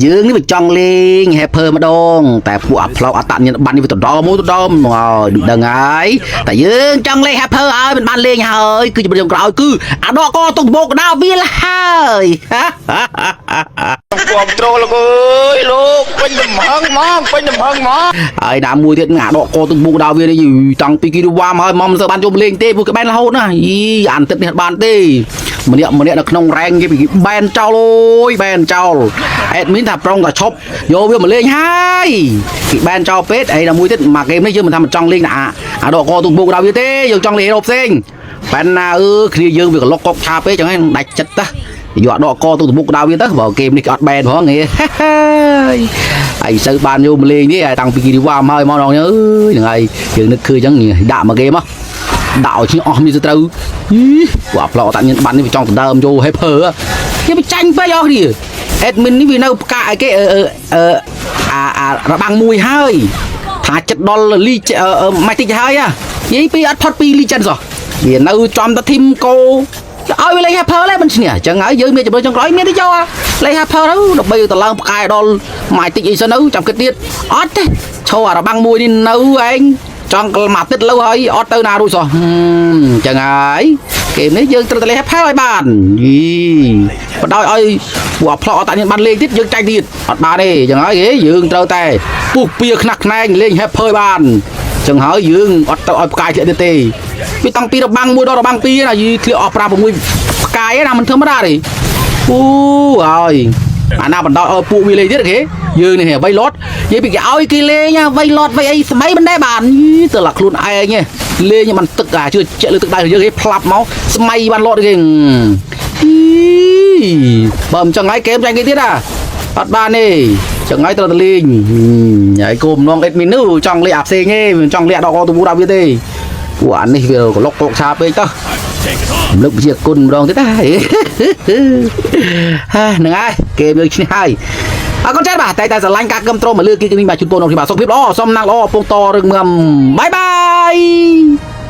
យើងនេះវាចង់លេង Hyper ម្ដងតែពួកអាផ្លោកអតញ្ញាណប័ណ្ណនេះវាទៅដល់មួយទៅដល់មកហើយដូចដឹងហើយតែយើងចង់លេង Hyper ហើយមិនបានលេងហើយគឺជំរាបក្រោយគឺអាដកកតុងបោកកដាវាលហើយ គ្រប់ត្រូលលោកអើយលោកពេញទំហឹងហ្មងពេញទំហឹងហ្មង ហើយណាមួយទៀតអាដកកតុងបោកកដាវានេះតាំងពីគីវ៉ាមហើយមកមិនសូវបានយកលេងទេពួកគេបែនរហូតណាយីអានទឹកនេះអត់បានទេម្នាក់ម្នាក់នៅក្នុងរ៉ែងគេបែនចោលអូយបែនចោលអេដមីនថាប្រុងតែឈប់យកវាមកលេងហើយគេបែនចោលពេកហើយណាមួយទៀតមកហ្គេមនេះយើងមិនថាមិនចង់លេងណាអាដកកតុងបោកកដាវាទេយើងចង់លេងហេរ៉ូផ្សេងបែនណាអឺគ្នាយើងវាក្លុកកុកឆាពេកចឹងហ្នឹងដាច់ចិត្តតាយកដកកទៅមុខដៅវាទៅបើហ្គេមនេះគេអត់បែនផងហេហើយសូវបានយកមកលេងនេះតាំងពីគីរីវ៉ាមកហើយមកដល់នេះអើយហ្នឹងហើយយើងនឹកឃើញចឹងដាក់មកហ្គេមមកដាក់ឲ្យឈ្នះអស់មានសត្រូវយីពួកអាផ្លោកតាញៀនបាននេះវាចង់ដណ្ដើមយក Hyper គេវាចាញ់ពេកអស់គ្នា admin នេះវានៅផ្កាអីគេអឺអឺអាអារបាំងមួយហើយថាចិត្តដល់លីម៉ាច់តិចហើយនិយាយពីអត់ផុតពីលីចិនសោះវានៅចំតែធីមកោឲ្យវាលេង Hyper ឡើយមិនឈ្នះអញ្ចឹងហើយយើងមានជំរឿនចុងក្រោយមានទេយកលេង Hyper ទៅដើម្បីទៅឡើងផ្កាយដល់ម៉ាច់តិចអីសិនទៅចាំគិតទៀតអត់ទេឈរអារបាំងមួយនេះនៅឯងចង់មកទឹកលើហើយអត់ទៅណារួចសោះអញ្ចឹងហើយហ្គេមនេះយើងត្រូវតែលេង Hyper ឲ្យបានយីបដ ாய் ឲ្យពួកអាផ្លោកអត់តាញ់បានលេងទៀតយើងចាញ់ទៀតអត់បានទេអញ្ចឹងហើយគេយើងត្រូវតែពុះពៀខ្នះខ្នែងលេង Hyper ឲ្យបានអញ្ចឹងហើយយើងអត់ទៅឲ្យផ្កាយធ្លាក់ទៀតទេពីតាំងពីរបាំងមួយដល់របាំងពីរណាយីធ្លាក់អស់5 6ផ្កាយណាមិនធម្មតាទេអូហើយអាណាបណ្ដោយឲ្យពួកវាលេងទៀតគេយើងនេះវៃលតនិយាយពីគេឲ្យគេលេងវៃលតវៃអីសម័យមិនដែរបានទៅឡាខ្លួនឯងលេងมันទឹកអាជឿជាក់លើទឹកដៃយើងគេផ្លាប់មកសម័យបានលតគេបើមិនចឹងហើយគេចាញ់គេទៀតអាអត់បានទេចឹងហើយត្រូវតែលេងហើយគោមនងអេតមីននោះចង់លេងអាផ្សេងទេមិនចង់លេងអាដកកទូដល់វាទេពួកអានេះវាក្លុកក្លុកឆាពេកទៅរំលឹកជាគុណម្ដងទៀតណាហាហ្នឹងហើយគេយើងឈ្នះហើយអរគុណច្រើនបាទតែតែស្រឡាញ់ការគ្រប់គ្រងមកលើគេគឺមានបាទជូនពរនៅទីបាទសុខភាពល្អសំណាងល្អពងតរឿងមបាយបាយ។